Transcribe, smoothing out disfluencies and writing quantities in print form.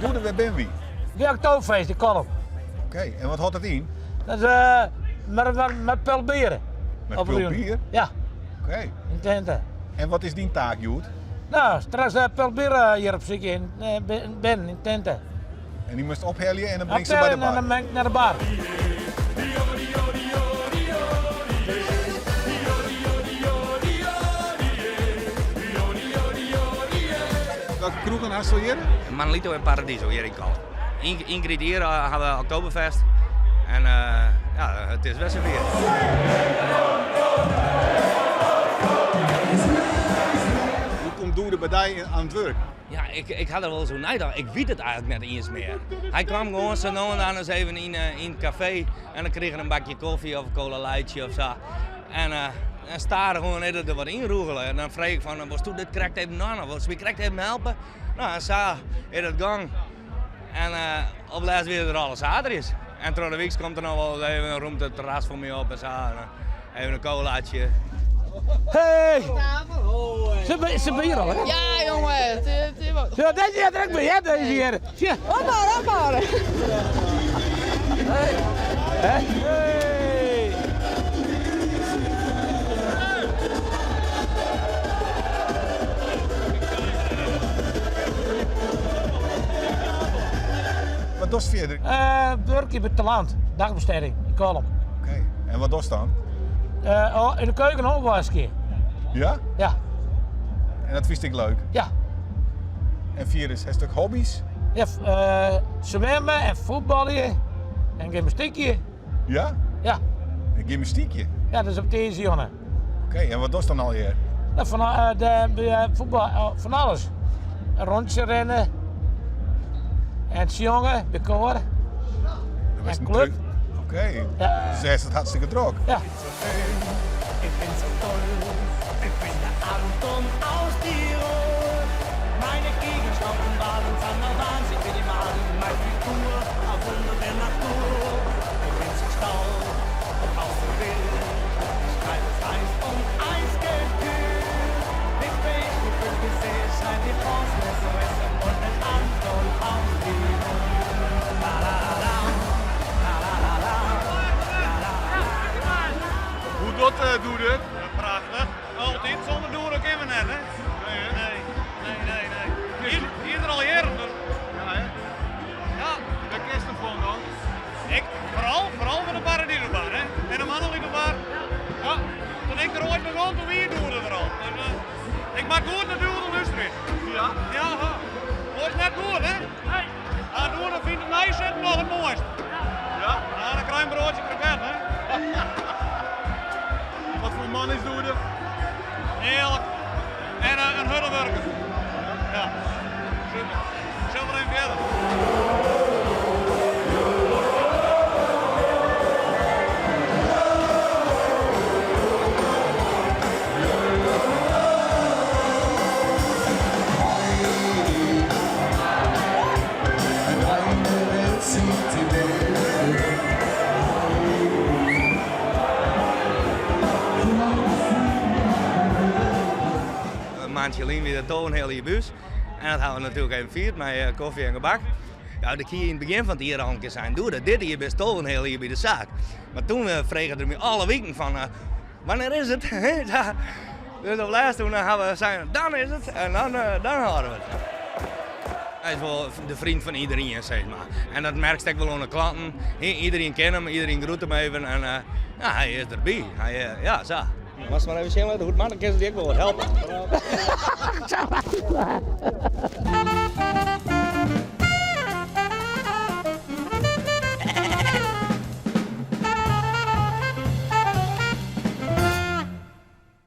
Doede, wêr binne wy? By Oktoberfeest yn Kollum. Oké, en wat hâldt dat yn? Dat is mei pul bier. Mei pul bier? Ja. Oké. Yn tinte. En wat is dyn taak hjoed? No, straks pul bier hjir op sykje yn binnen yn tinte. En dy moatst ophelje en dan bringst se by de bar? En dan breng ik nei de bar. Welke kroegen hast al hjir? Manolito en Paradiso hjir yn Kollum. Ien kear yn it jier ha we Oktoberfest en ja, it is wer safier. Hoe komt Doede by dy oan it wurk? Ja, ik ha der wolris oer neitocht. Ik wit it eigenlik net iens mear. Hy kwam gewoan sa no en dan ris even yn it kafee en dan krige er in bakje kofje of in cola lightje of sa. En en stadichoan is er der wat ynrûgele. En dan frege ik fan, wolsto dit krekt even dwaan of wolst my krekt even helpe? No, en sa is it gong. En op 't lêst wie er der alle saterdeis. En troch de wyks komt er noch wol ris even rûmt it terras foar my op en sa. En even in colaatje. Hey! Se binne hjir al, hè? Ja, jongen. Ja, deze heart der ek by, hè? Deze hjir. Sjoch. Ophâlde, ophâlde. Hey! Hey! Wat dochst fierder? Wurkje by Talant, dagbesteding yn Kollum. Oké, en wat dochst dan? Oh, yn de keuken ôfwaskje. Ja? Ja. En dat fynst ek leuk? Ja. En fierders, hast ek hobbys? Ja, swimme en fuotbalje en gymnastykje. Ja? Ja. En gymnastykje? Ja, dat is op tiisdei. Oké, en wat dochst dan allegear? Nou, fan, de, de, fuotbal, fan alles. In rûntsje rinne en sjonge, de koar. En klup. Oké, ja. Dus is it hartstikke drok. Ja. Ik bin so toll, ik bin de Anton aus Tirol. Meine Kegelschrauben waren wahnsinnig wie die Maden, meine Figur, a Wunder der Natur. Ik bin so stolz und auch so wild, ich treibe es heiß und eisgekühlt. Ich bin, ich bin gesehen, die France, SOS und den Anton aus Tirol. La la la la, la la la la, la la la la. Hoe docht Doede it? Prachtich. Altyd. Sûnder Doede kinne we net, hè? Nee, hè? Nee, nee, nee, nee. Hy is der al jierren, dus. Ja, hè? Ja. Wêr kenst him fan dan? Ik, foaral, foaral fan de Paradiso Bar, hè? En de Manolito Bar. Ja. Toen ik der oait begûn, toen wie Doede der al. Dus, ik moat goed nei Doede lústerje. Ja? Ja, ha. Oars net goed, hè? Nee. Ah, Doede fynt it neisitten noch it moaist. Ja? Ja, dan krij je in broadsje kroket, hè? Wat foar man is Doede? Earlik. En in hurde wurker. Ja. Super. Sil wer even fierder. In maandsje lyn wie der tolve jier by ús. En dat ha we natuerlik even fierd mei kofje en gebak. Ja, ik hie yn it begjin fan it jier al in kear sein, Doede, dit jier bist 12,5 jier by de saak. Mar toen frege er my alle wiken fan, wannear is it? Dus op lêst toen ha we sein, dan is it en dan, dan hâlde we it. Hy is wol de freon fan iderien, sis mar. En dat merkst ek wol oan de klanten. Iderien ken him, iderien groet him even en ja, hy is derby. Hy, ja, sa. Moatst mar even sjen litte hoe't it moat, dan kin se dy ek wol wat helpe.